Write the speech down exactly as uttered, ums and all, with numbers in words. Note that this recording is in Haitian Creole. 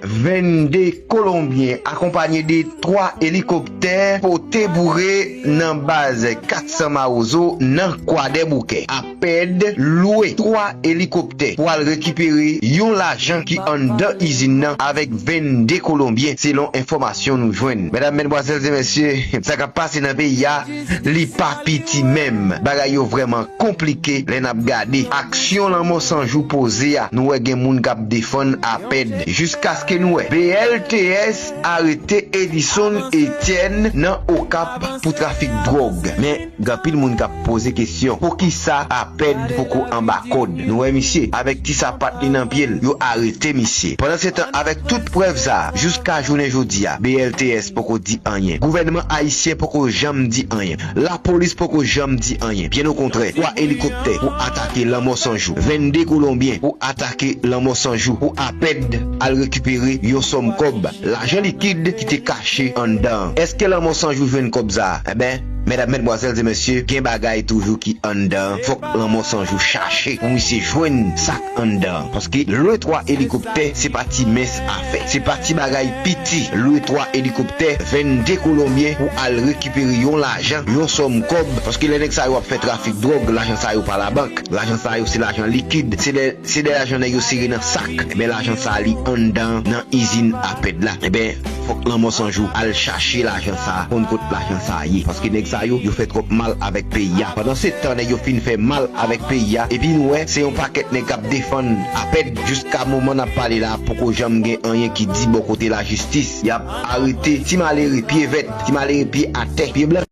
Vennde Kolonbyen akonpanye de twa elikoptè pote boure nan baz kat san Mawozo nan Kwadèboukè. APED lwe twa elikoptè pou al rekipere yon lajan ki anndan izin nan avèk vennde Kolonbyen, selon enfòmasyon nou jwenn. Medam, medmwazèl e mesye, sa k ap pase nan peyi a, li pa piti menm. Bagay yo vrèman konplike lè n ap gade aksyon Lanmò San Jou poze a. Nou wè gen moun k ap defann APED jiskaske nou wè BLTS arete Edison Etienne nan Okap pou trafik dwòg. Men, gen anpil moun k ap poze kesyon, poukisa APED poko anba kòd? Nou wè misye avèk ti sapat li nan pye l, yo arete misye. Pandansetan, avèk tout prèv sa a, jiska jounen jodi a, BLTS poko di anyen. Gouvènman ayisyen poko janm di anyen. Lapolis poko janm di anyen. Byen okontrè, twa elikoptè pou atake Lanmò San Jou, vennde Kolonbyen pou atake Lanmò San Jou, pou APED al rekipere yon sòm kòb, lajan likid ki te kache anndan an. Èske Lanmò San Jou jwenn kòb sa a? Enben, medam, medmwazèl e mesye, gen bagay toujou ki anndan an. Fòk Lanmò San Jou chache pou misye jwenn sa k anndan an. Paske lwe twa elikoptè, se pa ti mens afè. Se pa ti bagay piti. Lwe twa elikoptè, vennde Kolonbyen pou al rekipere yon lajan, yon sòm kòb. Paske lè nèg sa yo ap fè trafik dwòg, lajan sa yo pa labank. Lajan sa yo se lajan likid. Se de, se de lajan nèg yo sere nan sak. Enben, lajan sa a li anndan nan izin APED la. Enben, fòk Lanmò San Jou al chache lajan sa a, konn kot lajan sa a ye. Paske nèg sa yo, yo fè twòp mal avèk peyi a. Pandansetan, nèg yo fin fè mal avèk peyi a, epi nou wè, se yon pakèt nèg k ap defann APED. Jiska moman n ap pale la, poko janm gen anyen ki di bò kote lajistis. Y ap arete ti malere pye vèt, ti malere pye atè, pye blan.